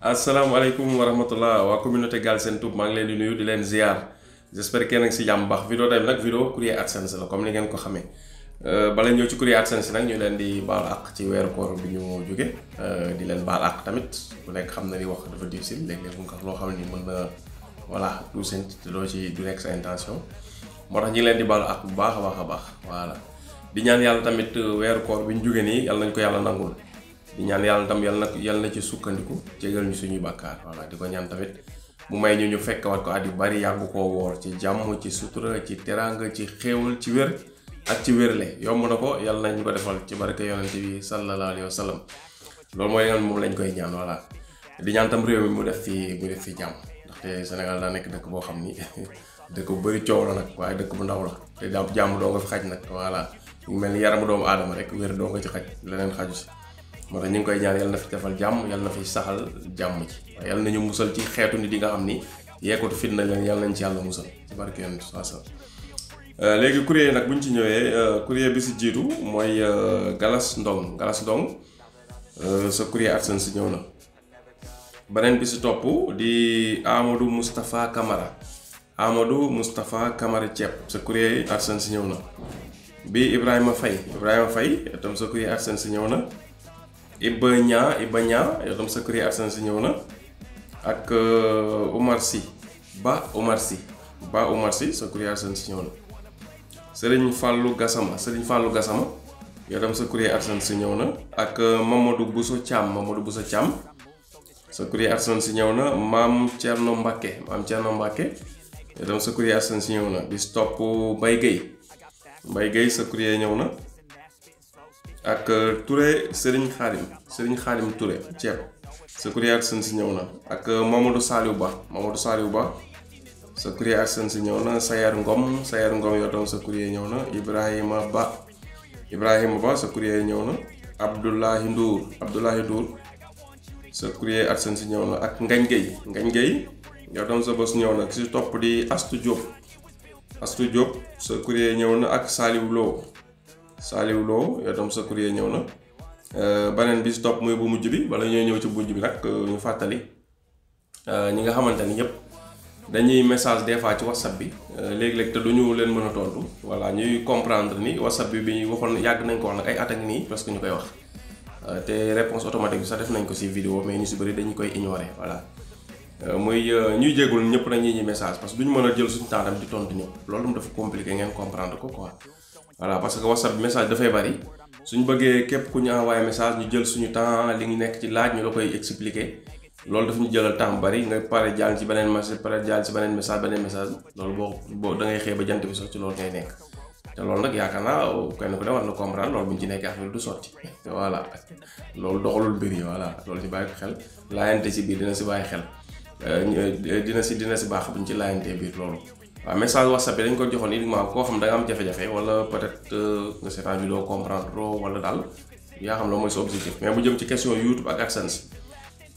asalaamaaleykum wa rahmatullah waa communauté Galsen Tube maa ngi leen di nuyu di leen ziar j'espère que yéen a ngi si jàmm baax vidéo tey nag vidéo courrier AdSense la comme ni ngeen ko xamee bala ñëw ci courrier AdSense nag ñu leen di baal àq ci weeru koor bi ñu jóge di leen baal àq tamit ku nekk xam na ni wax dafa difficile léeg-léeg mu loo xam ni mën na voilà du seen te doo ci du nekk sa intention moo tax ñu ngi leen di baal àq bu baax a baax voilà di ñaan yàlla tamit weeru koor bi ñu jóge nii yàlla nañ ko yàlla nangul di ñaan yàlla tam yàlla na ci sukkandiku jégal ñu suñuy bàkkaar voilà di ko ñaan tamit mu may ñu fekkawat ko at yu bari yàggu koo woor ci jàmm ci sutura ci teraanga ci xéewal ci wér ak ci wérle yomb na ko yàlla nañ ko defal ci barke yonente bi sallallahu alayhi wa sallam loolu mooy nga moom lañ koy ñaan voilà di ñaan tam réew mi mu def fi jàmm ndaxte Sénégal daa nekk dëkk boo xam ni dëkk bu bëri coow la nag waaye dëkk bu ndaw la te jàmm doo nga fi xaj nag voilà mu mel ni yaramu doomu aadama rek wér doo nga ci xaj leneen xaju si moo tax ñu ngi koy ñaan yàlla na fi defal jàmm yàlla na fi saxal jàmm ci waaye yàlla nañu musal ci xeetu nit yi nga xam ni yeekatu fitna leen yàlla nañ ci yàlla musal ci barke yoon léegi courrier nag bu ñu ci ñëwee courrier bi si jiitu mooy Galas Ndong sa courrier AdSense ñëw na beneen bi si topp di Amadou Moustapha Camara ceeb sa courrier AdSense ñëw na bi Ibrahima Faye itam sa courrier AdSense ñëw na Iba Ñaa yow tam sa courrier AdSense ñëw na ak Omar Sy sa courrier AdSense ñëw na Serigne Fallou Gassama yow tam sa courrier AdSense ñëw na ak Mamadou Bousso Thiam sa courrier AdSense ñëw na Maam Thierno Mbacké yow tam sa courrier AdSense ñëw na di stop Mbaye Gueye sa courrier ñëw na ak Touré Serigne Khadim Touré ceeb sa courrier AdSense ñëw na ak Mamadou Saliou Ba sa courrier AdSense ñëw na Sayar Ngom yow tam sa courrier ñëw na Ibrahima Ba sa courrier ñëw na Abdoulahi Ndour sa courrier AdSense ñëw na ak Ngagne Gueye yow tam sa bos ñëw na ki si topp di Astou Diop sa courrier ñëw na ak Saliou Lo yow tam sa courrier ñëw na beneen bi si topp mooy bu mujj bi wala ñooy ñëw ci mujj bi nag ñu fàttali ñi nga xamante ni ñëpp dañuy message des fois ci WhatsApp bi léeg-léeg te duñu leen mën a tontu voilà ñuy comprendre ni WhatsApp bi waxoon yàgg nañ ko wax nag ay at ak nii parce que ñu koy wax te réponse automatique bi sax def nañ ko si vidéo mais ñu si bëri dañu koy ignorer voilà muy ñuy jéggul ñëpp dañuy ñuy message parce que duñu mën a jël suñu temps di tontu ñëpp loolu mu dafa compliqué ngeen comprendre ko quoi voilà parce que WhatsApp bi message dafay bari suñu bëggee képp ku ñu envoyé message ñu jël suñu temps li ngi nekk ci laaj ñu la koy expliquer loolu daf ñu jëlal temps bari nga pare jàll ci beneen message loolu boo da ngay xëy ba jant bi sax ci loolu ngay nekk te loolu nag yaakaar naa kenn ku ne war na comprendre loolu bu ñu ci nekkee affaire du sotti voilà loolu doxalul mbir yi voilà loolu ci bàyyi ko xel laayante ci biir dina si bàyyi xel dina si baax bu ñu ci laayantee biir loolu waaw message WhatsApp bi dañ ko joxoon uniquement koo xam da nga am jafe-jafe wala peut-être nga seetaan vidéo comprendre wala daal yaa xam la mooy sa objectif mais bu jëm ci question YouTube ak AdSense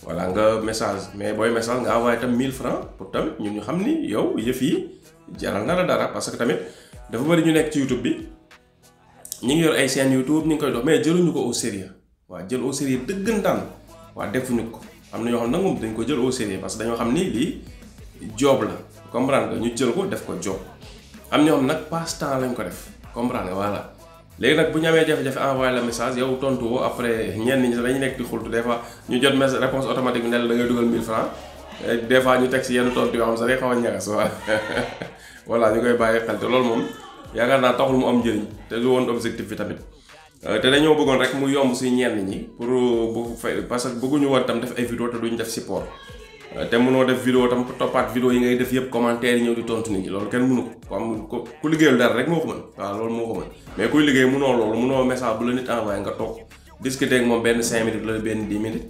voilà nga message mais booy message nga envoyé tam 1000 francs pour tamit ñun ñu xam ni yow yëf yi jaral na la dara parce que tamit dafa bëri ñu nekk ci YouTube bi ñu ngi yor ay chaîne YouTube ñu ngi koy dox mais jëluñu ko au sérieux waaw jël au sérieux dëggantaan waaw defuñu ko am na ñoo xam nag moom dañ ko jël au sérieux parce que dañoo xam ni lii job la comprendre nga ñu jël ko def ko job am ñoo xam nag passe-temps lañ ko def comprendre nga voilà léegi nag bu ñu amee jafe-jafe envoyé la message yow tontu woo après ñenn ñi dañu nekk di xultu des fois ñu jot message réponse automatique bi ne la da ngay dugal 1000 francs des fois ñu teg si yenn tontu yoo xam sax day xaw a ñagas waaw voilà ñu koy bàyyi xel te loolu moom yaakaar naa taxul mu am njëriñ te lu woon objectif bi tamit te dañoo bëggoon rek mu yomb si ñenn ñi pour bu fay parce que bëgguñu woon tam def ay vidéo te duñ def support te mënoo def vidéo tam toppaat vidéo yi ngay def yëpp commentaire yi ñëw di tontu nit ñi loolu kenn mënu ko ku liggéeyul dara rek moo ko mën waaw loolu moo ko mën mais kuy liggéey mënoo loolu mënoo message bu la nit envoyé nga toog discuter ak moom benn 5 minutes la benn 10 minutes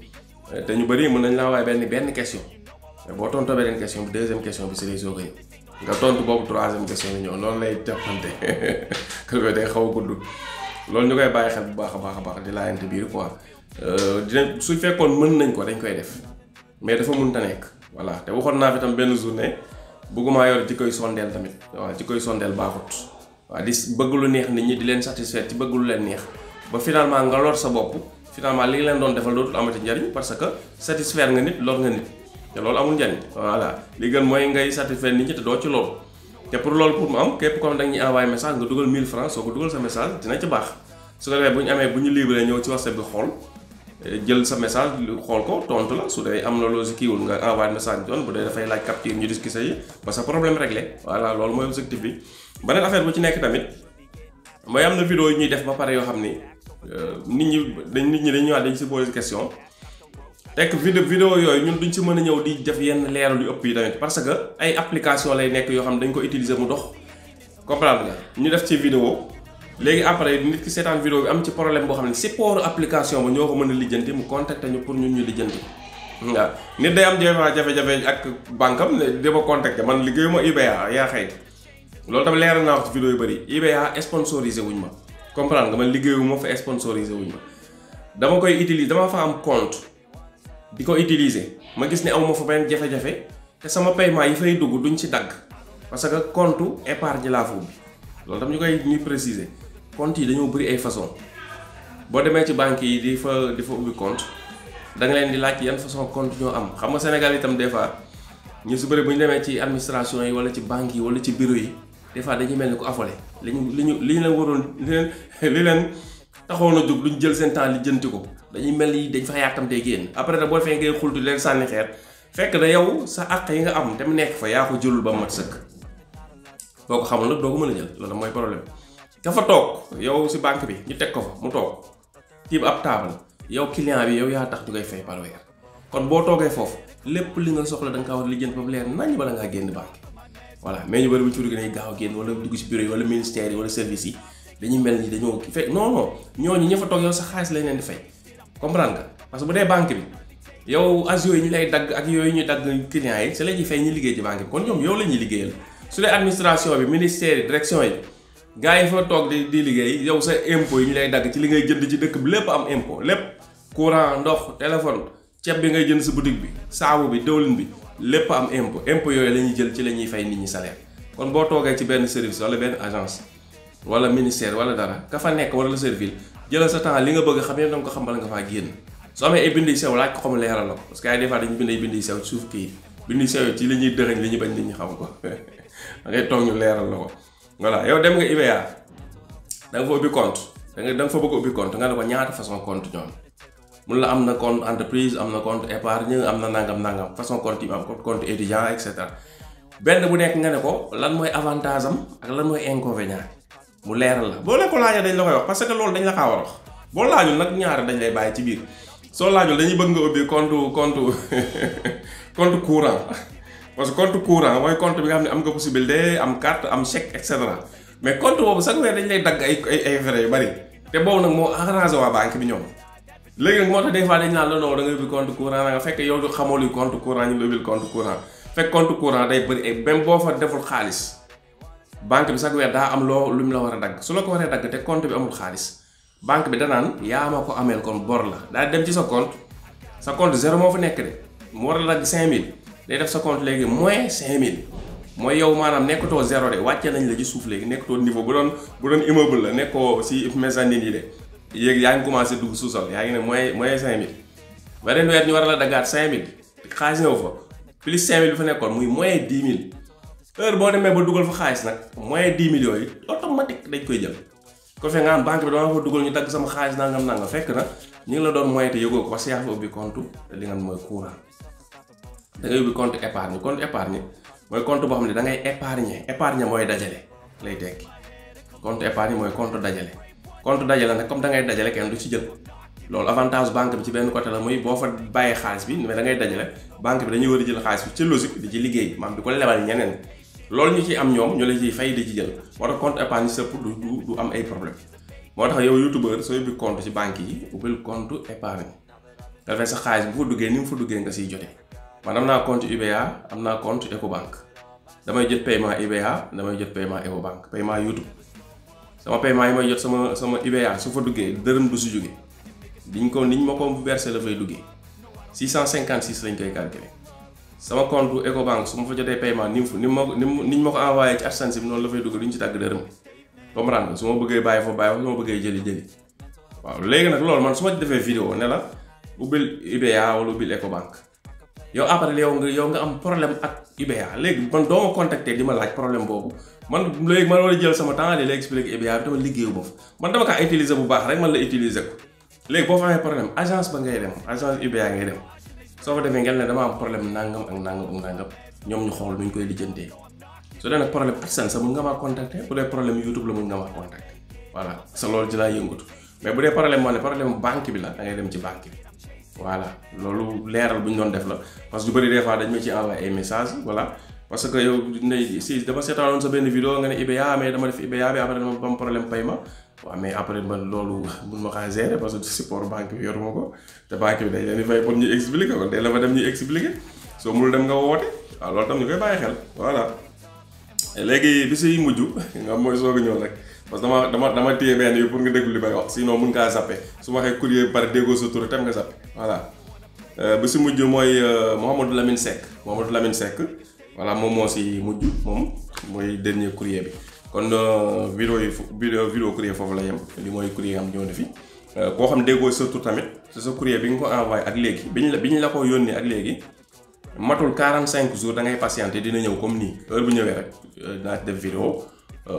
te ñu bëri mën nañ la envoyé benn question mais boo tontoo beneen question bi deuxième question bi si lay soog a ñëw nga tontu boobu troisième question bi ñëw noonu lay teppante kër day xaw a gudd loolu ñu koy bàyyi xel bu baax a baax di laajante biir quoi dina su fekkoon mën nañ ko dañ koy def mais dafa mënta nekk voilà te waxoon naa fi tam benn journée bëgguma yor ci koy sondeel tamit waaw ci koy sondeel baaxut waaw di bëgg lu neex nit ñi di leen satisfaire ci bëgg lu leen neex ba finalement nga lor sa bopp finalement li leen doon defal dootul amati njariñ parce que satisfaire nga nit lor nga nit te loolu amul njariñ. voilà li gën mooy ngay satisfaire nit ñi te doo ci loolu te pour loolu pour mu am képp comme dañuy envoyé message nga dugal 1000 francs soo ko dugal sa message dina ci baax su ko defee bu ñu livré ñëw ci WhatsApp bi xool jël sa message xool ko tontu la su dee am na loo si kiiwul nga envoyé message bi doon bu dee dafay laaj capture ñu discuter yi ba sa problème réglé voilà loolu mooy objectif bi. beneen affaire bu ci nekk tamit mooy am na vidéo yi ñuy def ba pare yoo xam ni nit ñi dañ ñëwaat dañ si poser question tekk vidéo yooyu ñun duñ si mën a ñëw di def yenn leeral yu ëpp yi tamit parce que ay application lay nekk yoo xam ne dañ ko utiliser mu dox comprendre nga ñu def ci vidéo léegi après nit ki seetaan vidéo bi am ci problème boo xam ne support application ba ñoo ko mën a lijjanti mu contacter ñu pour ñun ñu lijjanti waaw nit day am jafe-jafe ak banque am ne dama contacter man liggéeyuma IBA yaa xëy loolu tamit leeral naa wax ci vidéo yu bëri IBA sponsorisé wuñ ma comprendre nga man liggéeyuma fa sponsorisé wuñ ma dama koy utiliser dama fa am compte di ko utiliser ma gis ne amuma fa benn jafe-jafe te sama paiement yi fay dugg duñ ci dagg parce que compte épargne laa fa ubbi loolu tam ñu koy ñuy préciser compte yi dañoo bëri ay façon boo demee ci banque yi di fa ubbi compte da nga leen di laaj yan façon compte ñoo am xam nga Sénégal itam des fois ñu su bëri bu ñu demee ci administration yi wala ci banque yi wala ci bureau yi des fois dañuy mel ni ko affolé li ñu leen waroon li leen taxoon a jóg duñ jël seen temps li jënti ko dañuy mel ni dañ fa yàkkamtee génn après da boo defee ngay xultu leen sànni xeer fekk na yow sa àq yi nga am te mu nekk fa yaa ko jëlul ba mat sëkk boo ko xamul nag doo ko mën a jël loolu mooy problème ka fa toog yow si banque bi ñu teg ko fa mu toog tiim ab table yow client bi yow yaa tax ñu koy fay par weer kon boo toogee foofu lépp li nga soxla da nga kaa war a lijjanti ba mu leer nañ bala ngaa génn banque voilà mais ñu bëri bu ñu ci dugg dañuy gaaw a génn wala dugg si bureau yi wala ministère yi wala service yi dañuy mel ni dañoo fekk non ñooñu ña fa toog yow sa xaalis lañ leen di fay comprendre nga parce que bu dee banque bi yow as yooyu ñu lay dagg ak yooyu ñuy dagg clients yi c'est la ñuy fay ñu liggéey ci banque bi kon ñoom yow la ñuy liggéeyal su dee administration bi ministère yi direction yi gars yi fa toog di liggéey yow sa impôt yi ñu lay dagg ci li ngay jënd ci dëkk bi lépp am impôt lépp courant ndox téléphone ceeb bi ngay jënd si boutique bi saabu bi dëwlin bi lépp am impôt yooyu la ñuy jël ci la ñuy fay nit ñi salaire kon boo toogee ci benn service wala benn agence wala ministère wala dara ka fa nekk wala la service jëlal sa temps li nga bëgg xam yëpp da nga ko xam bala nga faa génn soo amee ay bind yu sew laaj ko xam leeral la ko parce que ay des fois dañuy bind ay bind yu sew ci suuf kii bind yu sew ci li ñuy dëxëñ li ñu bañ nit ñi xam ko da ngay toog ñu leeral la ko voilà yow dem nga IBA da nga fa ubbi compte da nga fa bëgg ubbi compte nga ne ko ñaata façon compte ñoom mun la am na compte entreprise am na compte épargne am na nangam façon compte yi am compte étudiant et cetera benn bu nekk nga ne ko lan mooy avantage am ak lan mooy inconvénient mu leeral la boo leen ko laajee dañ la koy wax parce que loolu dañ la kaa war a wax boo laajul nag ñaari dañ lay bàyyi ci biir soo laajul dañuy bëgg nga ubbi compte courant parce que compte courant mooy compte bi nga xam ne am nga possibilité am carte am chèque et cetera mais compte boobu chaque weer dañ lay dagg ay frais yu bari te boobu nag moo arrangé waa banque bi ñoom léegi nag moo tax des fois dañ naan la non da ngay ubbi compte courant nga fekk yow du xamoo luy compte courant ñu la ubbil compte courant fekk compte courant day bëri ay même boo fa deful xaalis banque bi chaque weer daa am lu mu la war a dagg su la ko waree dagg te compte bi amul xaalis banque bi danaan yaa ma ko ameel kon bor la daa dem ci sa compte zéro moo fa nekk de mu war a dagg 5000 day def sa compte léegi moins 5000 mooy yow maanaam nekkatoo zéro de wàcce nañ la ci suuf léegi nekkatoo niveau bu doon immeuble la nekkoo si mezzanine yi de yéegi yaa ngi commencé dugg sous-sol yaa ngi ne moins 5000 beneen weer ñu war a la daggaat 5000 xaalis ñëw fa plus 5000 bi fa nekkoon muy moins 10 000 heure boo demee ba dugal fa xaalis nag moins 10 000 yooyu automatique dañ koy jël ko fekk nga am banque bi dama fa dugal ñu dagg sama xaalis nangam fekk na ñu ngi la doon moyen te yëgoo ko parce que yaa fa ubbi compte li nga mooy courant da ngay ubbi compte épargne mooy compte boo xam ne da ngay épargne mooy dajale lay tekki compte épargne mooy compte dajale nag comme da ngay dajale kenn du ci jël loolu avantage banque bi ci benn côté la muy boo fa bàyyee xaalis bi mais da ngay dajale banque bi dañuy war a jël xaalis bi ci logique di ci liggéey maam di ko lebal ñeneen loolu ñu ci am ñoom ñu la ciy fay di ci jël moo tax compte épargne sëpp du am ay problème moo tax yow youtubeur soo ubbi compte ci banque yi ubbil compte épargne dafay sa xaalis bu fa duggee ni mu fa duggee nga siy jotee man am naa compte UBA am naa compte Ecobank damay jot paiement UBA damay jot paiement Ecobank paiement YouTube sama paiement yi may jot sama UBA su fa duggee dërëm du si jóge niñ ma ko versé la fay duggee 656 lañ koy calculer sama compte Ecobank su ma fa jotee paiement niñ ma ko envoyé ci AdSense bi noonu la fay dugg duñ ci tàgg dërëm comprendre nga su ma bëggee bàyyi fa su ma bëggee jëli waaw léegi nag loolu man su ma ci defee vidéo ne la ubbil UBA wala ubbil Ecobank yow après yow nga am problème ak UBA léegi man doo ma contacter di ma laaj problème boobu man léegi man war a jël sama temps di la expliquer UBA bi dama liggéeyu boofu man dama kaa utiliser bu baax rek man la utiliser ko léegi boo fa amee problème agence ba ngay dem agence UBA ngay dem soo fa defee ngeen ne dama am problème nangam ak nangam ñoom ñu xool nuñ koy lijjantee su dee nag problème AdSense sa mun nga maa contacter bu dee problème YouTube la mun nga maa contacter voilà sa loolu dinaa yëngatu mais bu dee problème moo ne problème banque bi la da ngay dem ci banque bi voilà loolu leeral bu ñu doon def la parce que du bëri des fois dañ ma ci envoyé ay message voilà parce que yow si dama seetaanoon sa benn vidéo nga ne UBA mais dama def UBA bi après dama am problème paiement waaw mais après man loolu mun ma kaa gérer parce que support banque bi yoruma ko te banque bi dañ leen di fay pour ñu expliquer ko dès la ma dem ñuy expliquer soo mënul dem nga woote waaw loolu tam ñu koy bàyyi xel voilà léegi bi si mujj nga mooy soog a ñëw rek parce que dama téye benn yi pour nga déglu li may wax sinon mun ngaa zappé su ma waxee courrier ba pare déggoo sa tur tam nga zappé voilà bi si mujj mooy Mouhamadou Lamine Seck voilà moom moo si mujj moom mooy dernier courrier bi kon vidéo courrier foofu la yem li mooy courrier am ñëw na fi koo xam déggoo sa tur tamit sa courrier bi nga ko envoyé ak léegi bi ñu la ko yónnee ak léegi matul 45 jours da ngay patienter dina ñëw comme nii heure bu ñëwee rek dinaa def vidéo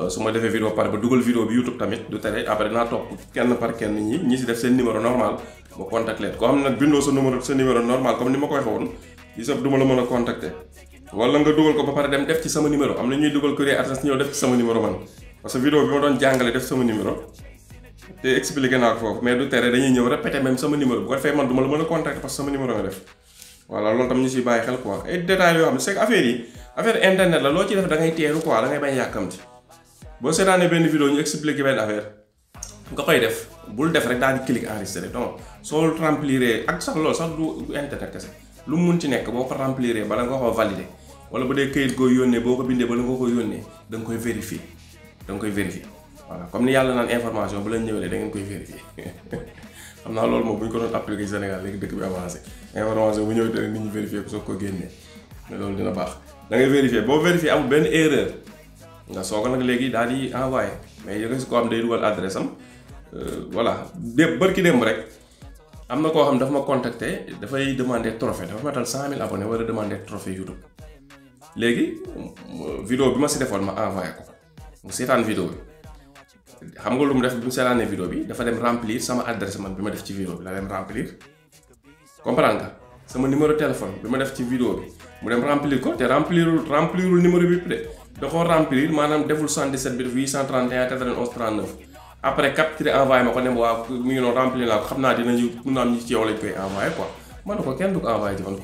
su ma defee vidéo par ba dugal vidéo bi YouTube tamit du tere après dinaa topp kenn par kenn ñi si def seen numéro normal ma contact leen koo xam ne nag bindoo sa numéro normal comme ni ma koy waxoon yi sab du ma la mën a contacter wala nga dugal ko ba pare dem def ci sama numéro am na ñuy dugal courrier AdSense ñëw def ci sama numéro man parce que vidéo bi ma doon jàngale def sama numéro te expliqué naa ko foofu mais du tere dañuy ñëw répéter même sama numéro bu ko defee man du ma la mën a contacter parce que sama numéro nga def voilà loolu tam ñu si bàyyi xel quoi ay détails yoo xam ne c'est que affaire internet la loo ci def da ngay teeru quoi da ngay bañ yàkkamti boo seetaanee benn vidéo ñu expliqué benn affaire nga koy def bul def rek daal di cliquer enregistrer donc soo remplir ak sax loolu sax du internet kese lu mu mun ci nekk boo ko remplir bala nga ko valider wala bu dee këyit goo yónnee boo ko bindee bala nga ko yónnee da nga koy vérifier voilà comme ni yàlla naan information bu leen ñëwee da ngeen koy vérifier xam naa loolu moom bu ñu ko doon appliquer Sénégal léegi dëkk bi avancé information bu ñëwee rek nit ñi vérifier ko soog ko génnee mais loolu dina baax da ngay vérifier boo vérifier amul benn erreur nga soog nag léegi daal di envoyé mais yëg si koo xam day dugal adresse am voilà bërki démb rek am na koo xam dafa ma contacter dafay demander trophée dafa matal 100 000 abonnés war a demander trophée YouTube léegi vidéo bi ma si defoon ma envoyé ko mu seetaan vidéo bi xam nga lu mu def bi mu seetaanee vidéo bi dafa dem remplir sama adresse man bi ma def ci vidéo bi la dem remplir comprendre nga sama numéro téléphone bi ma def ci vidéo bi mu dem remplir ko te remplirul numéro bi de da koo remplir maanaam deful 77 bi def 831 91 39 après capturé envoyé ma ko ne waa mi ngi noonu remplir naa ko xam naa dinañu mun naa am ñi ci yow lañ koy envoyé quoi man na ko kenn du ko envoyé ci man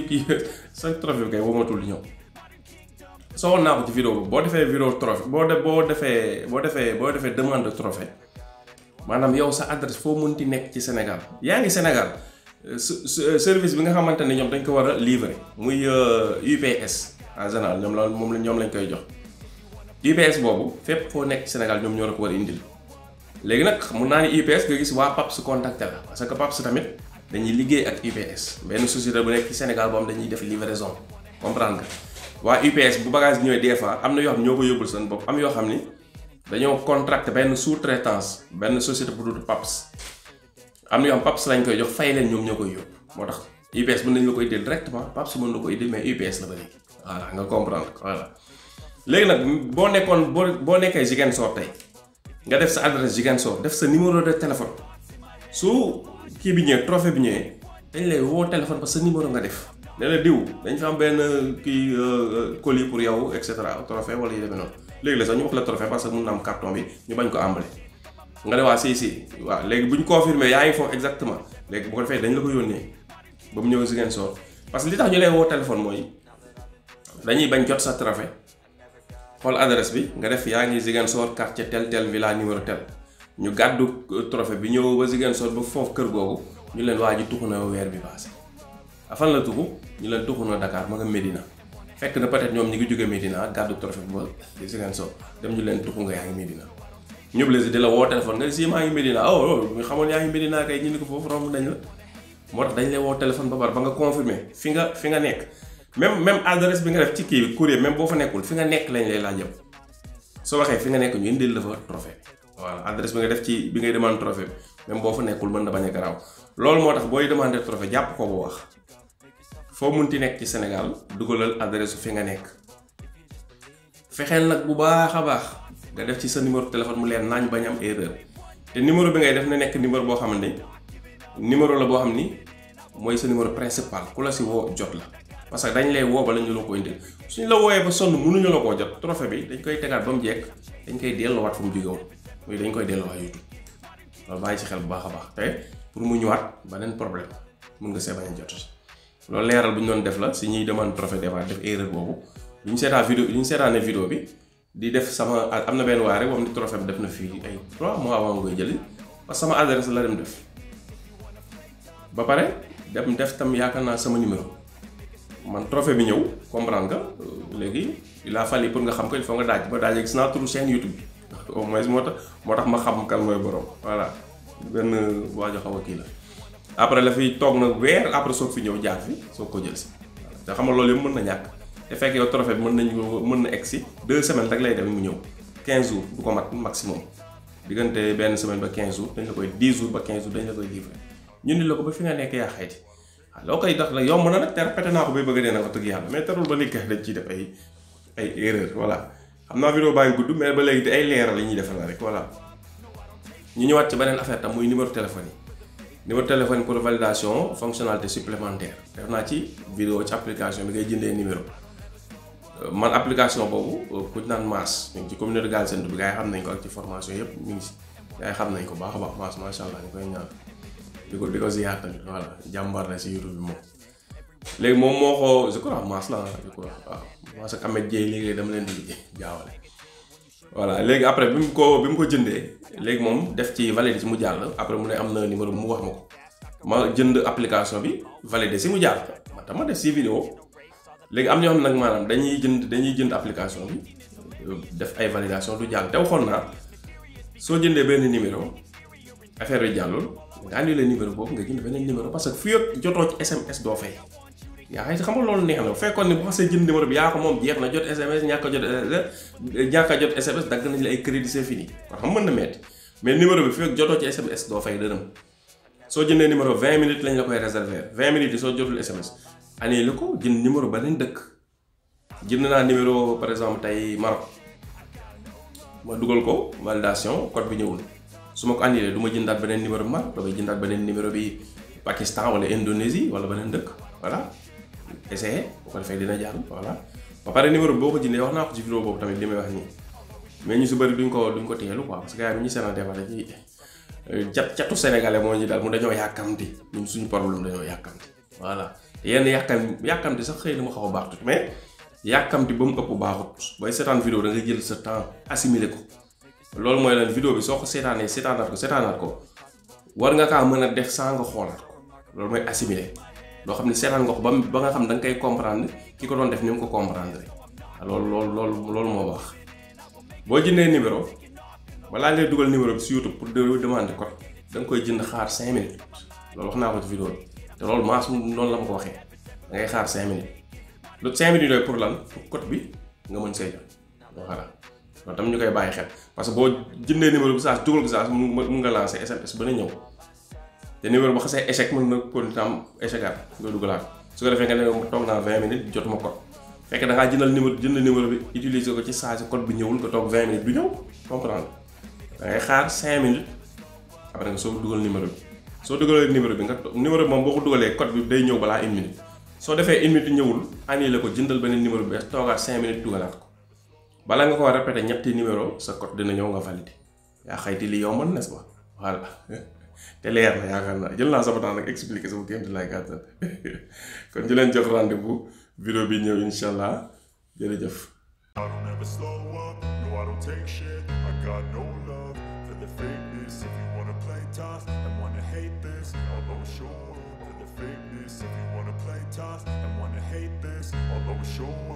kii sa trophée bi kay womatul di ñëw soo woon naa ko ci vidéo bi boo defee vidéo trophée boo defee demande de trophée maanaam yow sa adresse foo mënti nekk ci Sénégal yaa ngi Sénégal service bi nga xamante ne ñoom dañ ko war a livrer muy UPS en général ñoom lañ koy jox UPS boobu fépp foo nekk ci Sénégal ñoom ñoo la ko war a indil léegi nag mun naa ni UPS nga gis waa PAPS contacté la parce que PAPS tamit dañuy liggéey ak UPS benn société bu nekk ci Sénégal boo xam dañuy def livraison comprendre nga waa UPS bu bagage ñëwee des fois am na yoo xam ñoo ko yóbbul seen bopp am yoo xam ni dañoo contracté benn sous-traitance benn société bu dul PAPS am na yoo xam PAPS lañ koy jox fay leen ñoom ñoo koy yóbbu moo tax UPS mën nañ la koy indil directement PAPS mën na ko indil mais UPS la ba léegi voilà nga comprendre voilà léegi nag boo nekkee Ziguinchor tey nga def sa adresse Ziguinchor def sa numéro de téléphone su kii bi ñëwee trophée bi ñëwee dañ lay woo téléphone parce que sa numéro nga def ne la diw dañ fa am benn kii colis pour yow et cetera trophée wala yu demee noonu léegi la sax ñu wax la trophée parce que mun na am carton bi ñu bañ ko emballé nga ne waa si waaw léegi bu ñu confirmé yaa ngi foofu exactement léegi bu ko defee dañ la ko yónnee ba mu ñëw Ziguinchor parce que li tax ñu lay woo téléphone mooy dañuy bañ jot sa trophée xool adresse bi nga def yaa ngi Ziguinchor quartier tel villa numéro tel ñu gàddu trophée bi ñëw ba Ziguinchor ba foofu kër googu ñu leen waa ji tuxu na weer bi passé fan la tuxu ñu leen tuxu na Dakar ma nga Médina fekk na peut-être ñoom ñi ngi jóge Médina gàddu trophée bi ba Ziguinchor dem ñu leen tuxu nga yaa ngi Médina ñëpp les di la woo téléphone nga si maa ngi Médina ñu xamoon yaa ngi Médina kay ñu ni ko foofu romb nañ la moo tax dañ lay woo téléphone ba pare ba nga confirmer fi nga nekk même adresse bi nga def ci kii courrier même boo fa nekkul fi nga nekk lañ lay laaj soo waxee fi nga nekk ñu indil la fa trophée voilà adresse bi nga def ci bi ngay demande trophée même boo fa nekkul mën na bañ a garaaw loolu moo tax booy demander trophée jàpp ko bu wax foo munti nekk ci Sénégal dugalal adresse fi nga nekk fexeel nag bu baax a baax nga def ci sa numéro téléphone mu leen naañ bañ am erreur te numéro bi ngay def na nekk numéro boo xam ne numéro la boo xam ni mooy sa numéro principal ku la si woo jot la parce que dañ lay woo ba la ñu la ko indil suñ la wooyee ba sonn mënuñu la koo jot trophée bi dañ koy tegaat ba mu jekk dañ koy delloowaat fu mu jóge woon muy dañ koy delloowaat YouTube loolu bàyyi ci xel bu baax a baax te pour mu ñëwaat beneen problème mun nga see bañ a jot loolu leeral bu ñu doon def la si ñuy demande trophée des fois def erreur boobu bi ñu seetaanee vidéo bi di def sama am na benn waa rek moom ni trophée bi def na fii ay 3 mois avant nga koy jëli parce que sama adresse la dem def ba pare dem def tam yaakaar naa sama numéro man trophée bi ñëw comprendre nga léegi il a fallu pour nga xam ko il faut nga daaj ba daaj gis naa turu chaîne YouTube bi au moins moo tax ma xam kan mooy borom voilà benn waajo xaw a kii la après la fi toog nag weer après soog fi ñëw jaar fi soog ko jël si te xam nga loolu yëpp mën na ñàkk te fekk yow trophée bi mën na egg si 2 semaines rek lay dem mu ñëw 15 jours du ko mat maximum diggante benn semaine ba 15 jours dañ la koy 10 jours ba 15 jours dañ la koy livré ñu ni la ko ba fi nga nekk yaa xayti waaw loo koy tax la yomb na nag te répété naa ko bay bëgg a dee nag wax dëgg yàlla mais terul ba léegi dañ ciy def ay erreur voilà xam naa vidéo baa ngi gudd mais ba léegi ay leeral yi ñuy defal la rek voilà ñu ñëwaat ci beneen affaire tam muy numéro téléphone yi numéro téléphone pour validation fonctionnalité supplémentaire def naa ci vidéo ci application bi ngay jëndee numéro man application boobu ku ñu naan Mass ñu ngi ci communauté Galsen bi gars yi xam nañ ko ak ci formation yëpp ñu ngi si gars yi xam nañ ko baax a baax Mass macha allah ñu koy ñaan di ko ziyaar tamit voilà jàmbaar la si YouTube bi moom léegi moom moo ko je crois Mass la je crois waaw Mass ak Ahmed Dieye léegi dama leen di jaawale voilà léegi après bi mu ko jëndee léegi moom def ci validé si mu jàll après mu ne am na numéro mu wax ma ko ma jënd application bi validé si mu jàll man tam ma def si vidéo léegi am ñoo xam nag maanaam dañuy jënd application bi def ay validation du jàll te waxoon naa soo jëndee benn numéro affaire yi jàllul nga annulé numéro boobu nga jënd beneen numéro parce que fii ak jotoo ci SMS doo fay yaa xëy xam nga loolu neex na fekkoon ne bu xasee jënd numéro bi yaa ko moom jeex na jot SMS ñàkk a jot SMS dagg nañ la ay crédit c'est fini kon xam mën na metti mais numéro bi fii ak jotoo ci SMS doo fay dërëm soo jëndee numéro 20 minutes lañ la koy réserver 20 minutes yi soo jotul SMS annulé ko jënd numéro beneen dëkk jënd naa numéro par exemple tey Maroc ma dugal ko validation code bi ñëwul su ma ko annulé du ma jëndaat beneen numéro bi Maroc damay jëndaat beneen numéro bi Pakistan wala Indonésie wala beneen dëkk voilà essayé bu ko defee dina jàll voilà ba pare numéro bi boo ko jëndee wax naa ko ci vidéo boobu tamit li may wax nii mais ñu si bëri duñ ko teelu quoi parce que gars yi ñu seetaan defar ci catu sénégalais moo ñu daal mu dañoo yàkkamti ñun suñu problème dañoo yàkkamti voilà yenn yàkkamti sax xëy na mu xaw a baax tuuti mais yàkkamti ba mu ëpp baaxut booy seetaan vidéo da nga jël sa temps assimilé ko loolu mooy lan vidéo bi soo ko seetaanaat ko war nga kaa mën a def saa nga xoolaat ko loolu mooy assimilé loo xam ne seetaan nga ko ba nga xam da nga koy comprendre ki ko doon def ni mu ko comprendre loolu moo baax boo jëndee numéro balaa ngay dugal numéro bi si YouTube pour demander code da nga koy jënd xaar 5 minutes loolu wax naa ko ci vidéo bi te loolu Mass noonu la ma ko waxee da ngay xaar 5 minutes lu 5 minutes yooyu pour lan pour code bi nga mën see jot voilà loolu tam ñu koy bàyyi xel parce que boo jëndee numéro bi saa dugal ko saa mun nga lancer SMS ba na ñëw te numéro bu xasee échec mën na continuer am échec nga dugalaat su ko defee nga ne toog naa 20 minutes jotuma code fekk da ngaa jënd numéro bi utiliser ko ci saa si code bi ñëwul nga toog 20 minutes du ñëw comprendre da ngay xaar 5 minutes après nga soo dugal numéro bi soo dugalee numéro bi numéro bi moom boo ko dugalee code bi day ñëw balaa 1 minute soo defee 1 minute ñëwul annulé ko jëndal beneen numéro bi toogaat 5 minutes dugalaat ko bala nga ko répété ñetti numéro sa code dina ñëw nga validé yaa xayti li yomb na n'est-ce pas voilà te leer na yaakaar naa jël naa sama temps nag expliqué sama kéem di lay gàttal kon di leen jox rendez-vous vidéo bi ñëw incha allah jërëjëf. I don't ever slow up, no I don't take shit, I got no love for the fakeness. If you wanna play tough and wanna hate this, I'll always show up for the fakeness. If you wanna play tough and wanna hate this, I'll always show up.